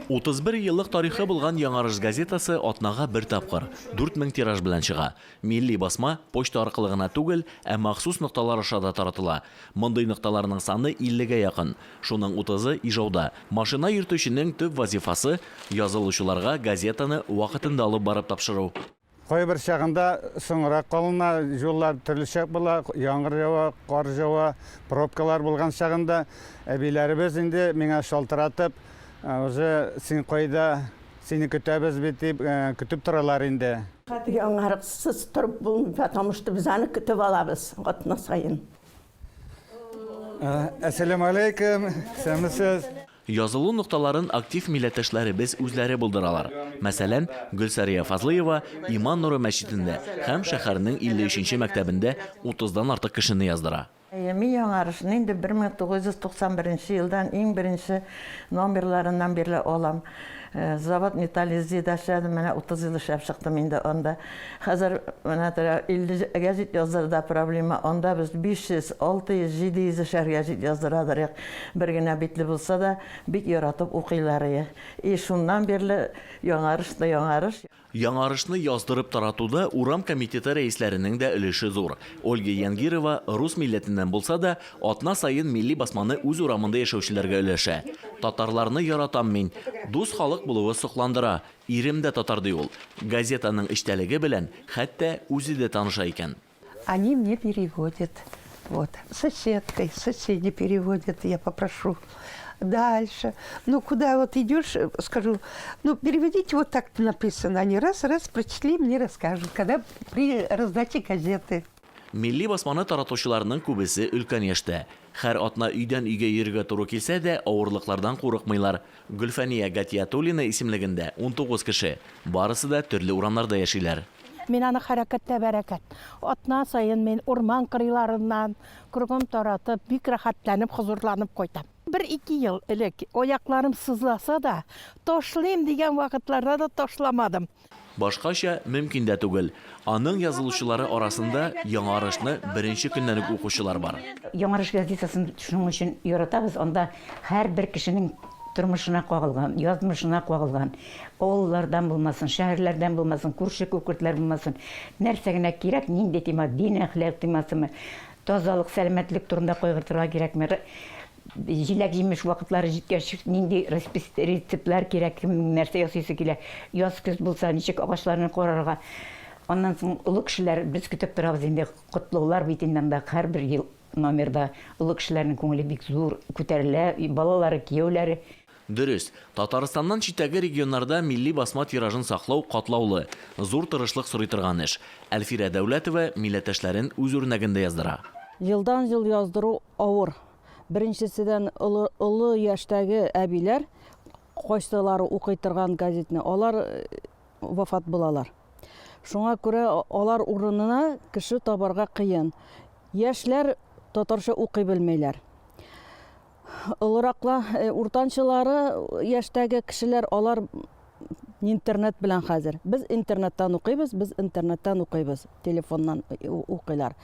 31 еллык тарихы булган Яңарыш газетасы атнага бер тапкыр, 4000 тираж белән чыга. Милли басма почта аркылы гына түгел, ә махсус нокталар аша да таратыла. Мондый нокталарның саны 50 гә якын. Шуның утызы, Ижауда. Машина йөртүченең төп вазифасы, язылучыларга газетаны вакытында алып барып тапшыру. Кайбер чагында соңрак калына, юллар төрлечә була, яңгыр ява, кар ява, пробкалар булган чагында әбиләребез инде миңа шалтыратып, уже син кайда, сине көтәбез бит дип, көтеп торалар инде. Яңарыксыз торып булмый, потому что без аны көтеп алабыз атна саен. Әссәламү алейкум, исәнмесез. Язылу нокталарын актив милләттәшләребез үзләре булдыралар. Мәсәлән, Гөлсәрия Фазлыева Иман нуры мәчетендә һәм шәһәрнең 53 нче мәктәбендә утыздан артык кешене яздыра. Әйе, мин Яңарышны инде 1991 нче елдан иң беренче номерларыннан бирле алам. Завод металлизида эшләдем, менә 30 ел эшләп чыктым инде анда. Хәзер менә теге 50 гәзит яздыруда проблема, анда без 500, 600, 700 эшәр гәзит яздырадырык. Бер генә битле булса да, бик яратып укыйлар ие. И шуннан бирле Яңарыш та Яңарыш. Яңарышны яздырып таратуда урам комитеты рәисләренең дә өлеше зур. Ольга Янгирова рус милләтеннән булса да, атна саен милли басманы үз урамында яшәүчеләргә өләшә. Татарларны яратам мин. Дус халык булуы сокландыра. Ирем дә татар, ди ул. Газетаның эчтәлеге белән хәтта үзе дә таныша икән. Они мне переводят. Вот. Соседкой, соседи переводят, я попрошу. Дальше. Ну, куда вот идешь, скажу, ну, переведите, вот так написано. Они раз-раз прочли, мне расскажут, когда при раздаче газеты. Милли басманы таратучыларның күбесе өлкән яшьтә. Һәр атна өйдән өйгә йөрергә туры килсә дә, авырлыклардан курыкмыйлар. Гөлфәния Гатиятуллина исемлегендә 19 кеше. Барысы да төрле урамнарда яшиләр. Мин аны хәрәкәттә бәрәкәт. Атна саен мин урман кырыйларыннан кругом таратып, бик рәхәтләнеп, хозурланып кайтам. Бер-ике ел элек аякларым сызласа да, ташлыйм дигән вакытларда да ташламадым. Башкача мөмкин дә түгел. Аның язылучылары арасында Яңарышны беренче көннән үк укучылар бар. Яңарыш газетасын шуның өчен яратабыз, анда һәрбер кешенең тормышына кагылган, язмышына кагылган, авыллардан булмасын, шәһәрләрдән булмасын, күрше-күкертләр булмасын, нәрсә генә кирәк, нинди тема, дин, әхлак темасымы, тазалык, сәламәтлек турында кайгыртырга кирәкме, җиләк-җимеш вакытлары җиткәч, нинди рецептлар кирәк, кемнең нәрсә ясыйсы килә, яз-көз булса, ничек агачларны карарга. Аннан соң олы кешеләр, без көтеп торабыз инде, котлаулар бит инде анда һәрбер ел номерда олы кешеләрнең күңеле бик зур күтәрелә, балалары, кияүләре. Дөрес, Татарстаннан читтәге регионнарда милли басма тиражын саклау катлаулы, зур тырышлык сорый торган эш. Әлфирә Дәүләтова милләттәшләрен үз үрнәгендә яздыра. Елдан-ел яздыру авыр. Беренчеседән, олы, олы яшьтәге әбиләр, кайсылары укый торган газетны, алар вафат булалар. Шуңа күрә алар урынына кеше табарга кыен. Яшьләр татарча укый белмиләр. Олыракла, э, уртанчылары яшьтәге кешеләр, алар интернет белән хәзер. Без интернеттан укыйбыз, без интернеттан укыйбыз, телефоннан э, укыйлар.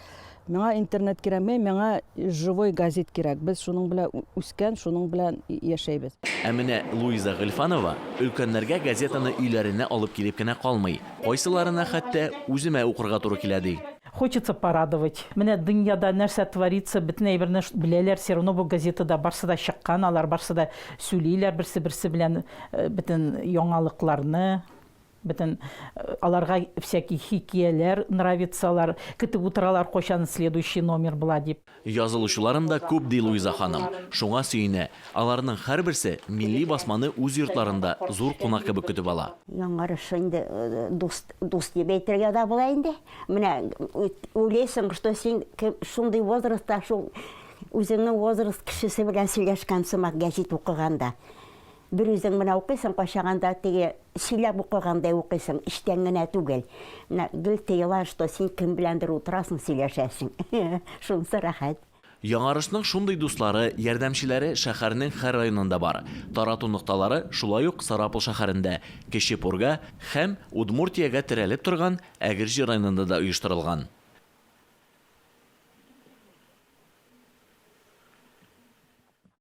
Миңа интернет кирәкми, миңа живой газет кирәк. Без шуның белән үскән, шуның белән яшәйбез. Ә менә Луиза Гыйльфанова өлкәннәргә газетаны өйләренә алып килеп кенә калмый, кайсыларына хәтта үземә укырга туры килә, ди. Хочется порадовать. Менә дөньяда нәрсә творится, бөтен әйберне беләләр, все равно бу газетада барсы да чыккан, алар барсы да сөйлиләр берсе-берсе белән бөтен яңалыкларны. Бөтен аларга всякий хикияләр нравится, алар көтеп утыралар, кайчан следующий номер була дип. Язылучыларым да күп, ди Луиза ханым. Шуңа сөенә. Аларның һәрберсе милли басманы үз йортларында зур кунак кебек көтеп ала. Яңарыш инде дус, дус дип әйтергә дә була инде. Менә уйлыйсың, что син шундый возрастта шул үзеңнең возраст кешесе белән сөйләшкән сымак гәҗит укыганда. Бер үзең менә укыйсың, кайчагында теге сөйләп укыгандай укыйсың, эчтән генә түгел. Менә гел тоела, что син кем беләндер утырасың, сөйләшәсең. Шунысы рәхәт. Яңарышның шундый дуслары, ярдәмчеләре шәһәрнең һәр районында бар. Тарату нокталары шулай ук Сарапул шәһәрендә, Кече Пурга һәм Удмуртиягә терәлеп торган Әгерҗе районында да оештырылган.